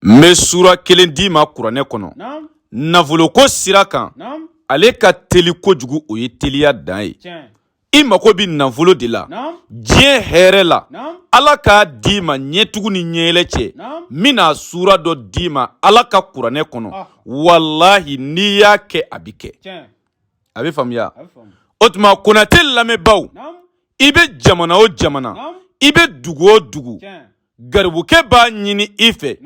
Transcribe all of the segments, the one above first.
N bɛ sura kelen d'i ma kuranɛ kɔnɔ nafoloko sira kan, ale ka teli kojugu, o ye teliya dan ye. I mako bɛ nafolo de la, diɲɛ hɛrɛ la, Ala k'a d'i ma ɲɛtugu ni ɲɛyɛlɛ cɛ. N bɛna sura dɔ d'i ma Ala ka kuranɛ kɔnɔ, walahi n'i y'a kɛ, a bɛ kɛ. A bɛ faamuya. O tuma, Konate lamɛnbaaw, i bɛ jamana o jamana, i bɛ dugu o dugu, garibukɛ b'a ɲini i fɛ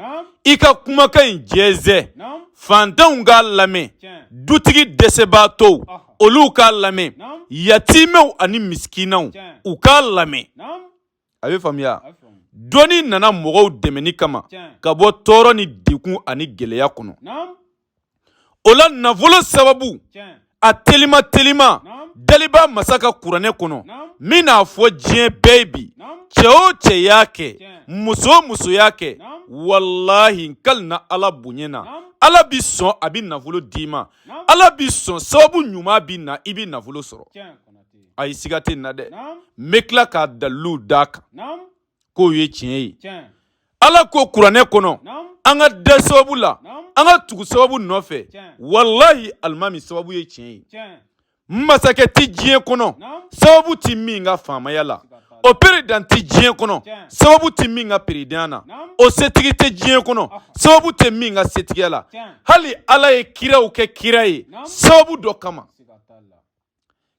i ka kumakan in jɛnsɛn, fantanw k'a lamɛn, dutigi dɛsɛbaatɔw, olu k'a lamɛn, yatimɛw ani misikinaw, u k'a lamɛn. A bɛ faamuya. Dɔnni nana mɔgɔw dɛmɛni kama ka bɔ tɔɔrɔ ni degun ani gɛlɛya kɔnɔ. O la, nafolo sababu a telima telima, daliba masa ka kuranɛ kɔnɔ, min n'a fɔ diɲɛ bɛɛ ye bi, cɛ o cɛ y'a kɛ, muso o muso y'a kɛ, walahi n kalina Ala bonya na, Ala bi sɔn, a bi nafolo d'i ma. Ala bi sɔn, sababu ɲuman bi na, i bi nafolo sɔrɔ. Ayi, siga tɛ nin na dɛ. N bɛ tila k'a daliluw d'a kan k'o ye tiɲɛ ye. Ala ko kuranɛ kɔnɔ, an ka da sababu la, an ka tugu sababu nɔfɛ. Walahi alimami, sababu ye tiɲɛ ye. Masakɛ tɛ diɲɛ kɔnɔ sababu tɛ min ka faamaya la, o peredan tɛ diɲɛ kɔnɔ sababu tɛ min ka peredanya na, o setigi tɛ diɲɛ kɔnɔ sababu tɛ min ka setigiya la. Hali Ala ye kiraw kɛ kira ye sababu dɔ kama.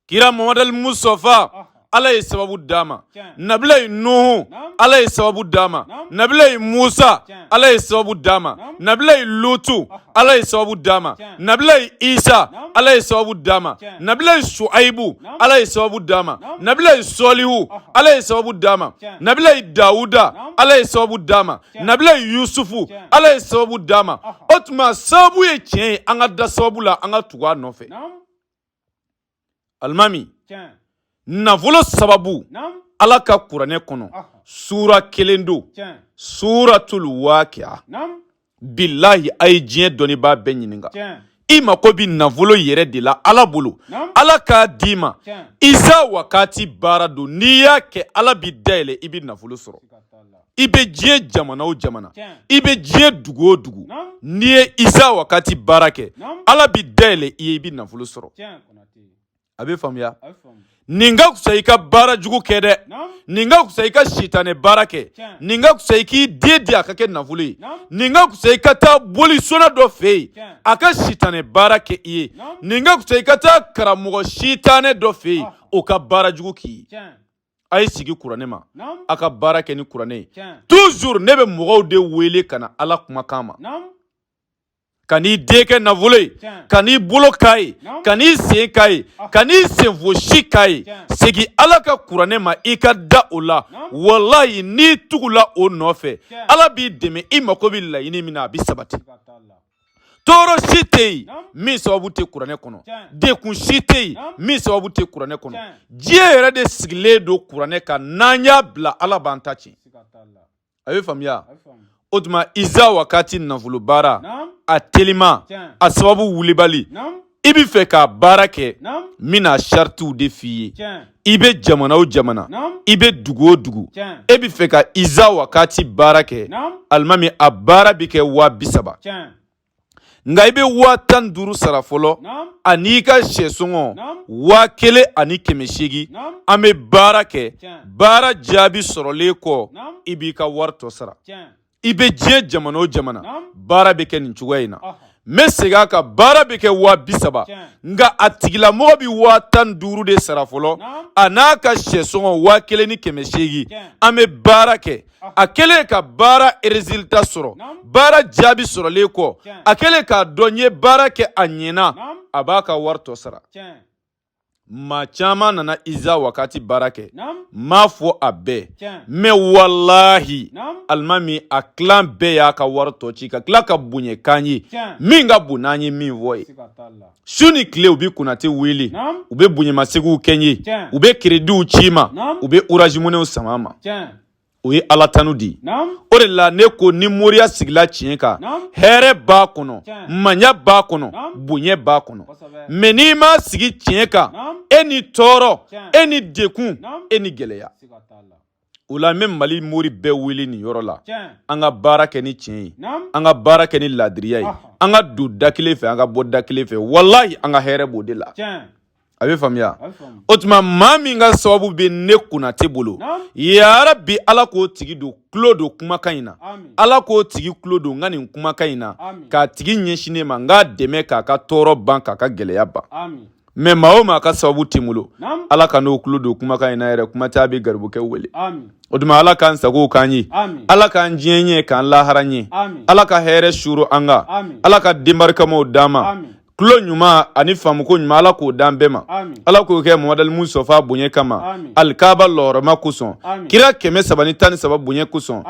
Kira Mamadu Mustafa, Ala ye sababu d'a ma. Nabilayi Nuhu, Ala ye sababu d'a ma. Nabilayi Musa, Ala ye sababu d'a ma. Nabilayi Lutu, Ala ye sababu d'a ma. Nabilayi Isa, Ala ye sababu d'a ma. Nabilayi Suayibu, Ala ye sababu d'a ma. Nabilayi Sɔlihu, Ala ye sababu d'a ma. Nabilayi Dawuda, Ala ye sababu d'a ma. Nabilayi Yusufu, Ala ye sababu d'a ma. O tuma, sababu ye tiɲɛ ye. An ka da sababu la, an ka tugu a nɔfɛ. Alimami, nafolo sababu, Ala ka kuranɛ kɔnɔ, sura kelen don, suratul waqi'a. Bilahi, a ye diɲɛ dɔnnibaa bɛɛ ɲininka. I mako bɛ nafolo yɛrɛ de la Ala bolo, Ala k'a d'i ma. Iza wakati baara don, n'i y'a kɛ, Ala b'i dayɛlɛ, i bɛ nafolo sɔrɔ. I bɛ diɲɛ jamana o jamana, i bɛ diɲɛ dugu o dugu, n'i ye iza wakati baara kɛ, Ala b'i dayɛlɛ i ye, i bɛ nafolo sɔrɔ. A bɛ faamuya. Nin ka fisa i ka baara jugu kɛ dɛ, nin ka fisa i ka sitanɛ baara kɛ, nin ka fisa i k'i den di a ka kɛ nafolo ye, nin ka fisa i ka taa bolisɔnna dɔ fɛ yen a ka sitanɛ baara kɛ i ye, nin ka fisa i ka taa karamɔgɔ sitanɛ dɔ fɛ yen, o ka baara jugu k'i ye. A ye sigi kuranɛ ma, a ka baara kɛ ni kuranɛ ye. Toujours ne bɛ mɔgɔw de wele ka na Ala kumakan ma. Ka n'i den kɛ nafolo ye, ka n'i bolo k'a ye, ka n'i sen k'a ye, ka n'i senfosi k'a ye, segin Ala ka kuranɛ ma, i ka da o la. Walayi, n'i tugula o nɔfɛ, Ala b'i dɛmɛ, i mako bɛ laɲini min na, a bɛ sabati. Tɔɔrɔ si tɛ yen min sababu tɛ kuranɛ kɔnɔ, dekun si tɛ yen min sababu tɛ kuranɛ kɔnɔ. Diɲɛ yɛrɛ de sigilen don kuranɛ kan. N'an y'a bila, Ala b'an ta tiɲɛ. A bɛ faamuya. O tuma, iza wakati nafolo baara a telima, a sababu wulibali, i bɛ fɛ k'a baara kɛ, n bɛna saritiw de f'i ye. I bɛ jamana o jamana, i bɛ dugu o dugu, e bɛ fɛ ka iza wakati baara kɛ, alimami, a baara bɛ kɛ 30 000, nka i bɛ 15 000 sara fɔlɔ, ani i ka sɛsɔngɔ 1800. An bɛ baara kɛ, baara jaabi sɔrɔlen kɔ, i b'i ka wari tɔ sara. I bɛ diɲɛ jamana o jamana, baara bɛ kɛ nin cogoya in na. N bɛ segin a kan, baara bɛ kɛ 30 000, nka a tigilamɔgɔ bɛ 15 000 de sara fɔlɔ, a n'a ka sɛsɔngɔ 1800. An bɛ baara kɛ, a kɛlen ka baara résultat sɔrɔ, baara jaabi sɔrɔlen kɔ, a kɛlen k'a dɔn n ye baara kɛ, a ɲɛna, a b'a ka wari tɔ sara. Maa caman nana iza wakati baara kɛ, n m'a fɔ a bɛɛ, mais walahi alimami, a tilan bɛɛ y'a ka wari tɔ ci ka tila ka bonya k'an ye min ka bon n'an ye min fɔ ye. Su ni tile, u bɛ Konate wele, u bɛ bonyamasegiw kɛ n ye, u bɛ kerediw ci n ma, u bɛ Orange Moneyw sama n ma. O ye Ala tanu di. O de la ne ko, ni moriya sigila tiɲɛ kan, hɛrɛ b'a kɔnɔ, maɲa b'a kɔnɔ, bonya b'a kɔnɔ. Mais n'i ma sigi tiɲɛ kan, e ni tɔɔrɔ, e ni dekun, e ni gɛlɛya. O la n bɛ Mali mori bɛɛ wele nin yɔrɔ la, an ka baara kɛ ni tiɲɛ ye, an ka baara kɛ ni laadiriya ye, an ka don da kelen fɛ, an ka bɔ da kelen fɛ. Walahi, an ka hɛrɛ b'o de la. A bɛ faamuya. O tuma, maa min ka sababu bɛ ne Konate bolo, yarabi, Ala k'o tigi don tulo don kumakan in na. Ala k'o tigi tulo don n ka nin kumakan in na, k'a tigi ɲɛsin ne ma, n k'a dɛmɛ k'a ka tɔɔrɔ ban, k'a ka gɛlɛya ban. Mais maa o maa ka sababu tɛ n bolo, Ala kan'o tulo don kumakan in na yɛrɛ, kuma tɛ a bɛ garibukɛ wele. O tuma, Ala k'an sago k'an ye, Ala k'an diɲɛ ɲɛ, k'an lahara ɲɛ, Ala ka hɛrɛ suuru an kan, Ala ka den barikamaw d'an ma, tulo ɲuman ani faamuko ɲuman, Ala k'o d'an bɛɛ ma. Ala k'o kɛ Muhamadal Mustafa bonya kama, Alikaba lɔrɔma kosɔn, kira 313 bonya kosɔn,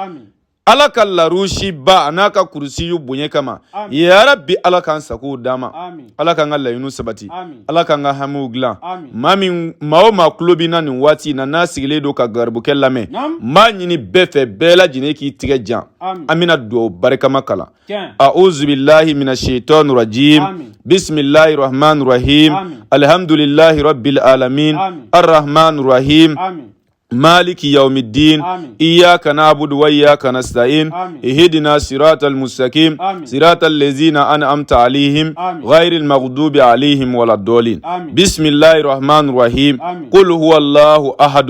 Ala ka larusiba a n'a ka kurusiyu bonya kama. Yarabi, Ala k'an sagow d'an ma, Ala k'an ka laɲiniw sabati, Ala k'an ka hamiw dilan. Maa min, maa o maa tulo bɛ n na nin waati in na, n'a sigilen don ka garibukɛ lamɛn, n b'a ɲini bɛɛ fɛ, bɛɛ lajɛlen k'i tigɛ jan, an bɛna dugawu barikama kalan. A'udhu billahi minash shaitani rajim. Bismillahir rahmanir rahim. Alhamdulillahi rabbil alamin. Arrahmanir rahim. مالك يوم الدين. إياك نعبد وإياك نستعين. اهدنا صراط المستقيم. صراط الذين أنعمت عليهم. غير المغضوب عليهم ولا الضالين. بسم الله الرحمن الرحيم. قل هو الله أحد.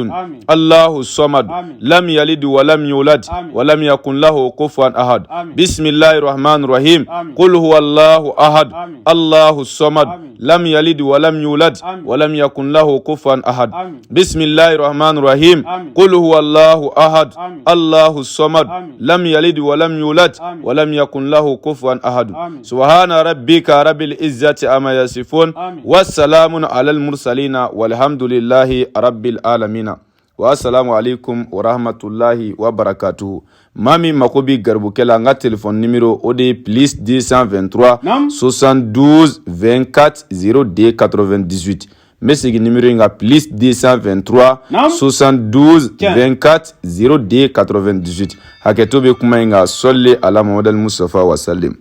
الله الصمد. لم يلد ولم يولد. ولم يكن له كفوا أحد. بسم الله الرحمن الرحيم. قل هو الله أحد. الله الصمد. لم يلد ولم يولد. ولم يكن له كفوا أحد. بسم الله الرحمن الرحيم. قل هو الله أحد. الله الصمد. لم يلد ولم يولد. ولم يكن له كفوا أحد. سبحان ربك رب العزة عما يصفون. والسلام على المرسلين والحمد لله رب العالمين. Wa alaikum wa rahmatullahi wa barakatuhu. Maa min mako bɛ garibukɛ la, n ka téléphone numéro o de ye plus 223 72 24 02 98. N bɛ segin numéro in kan: plus 223 72 24 02 98. Hakɛto bɛ kuma in kan. Sɔli ala Muhamadal Mustafa wa salim.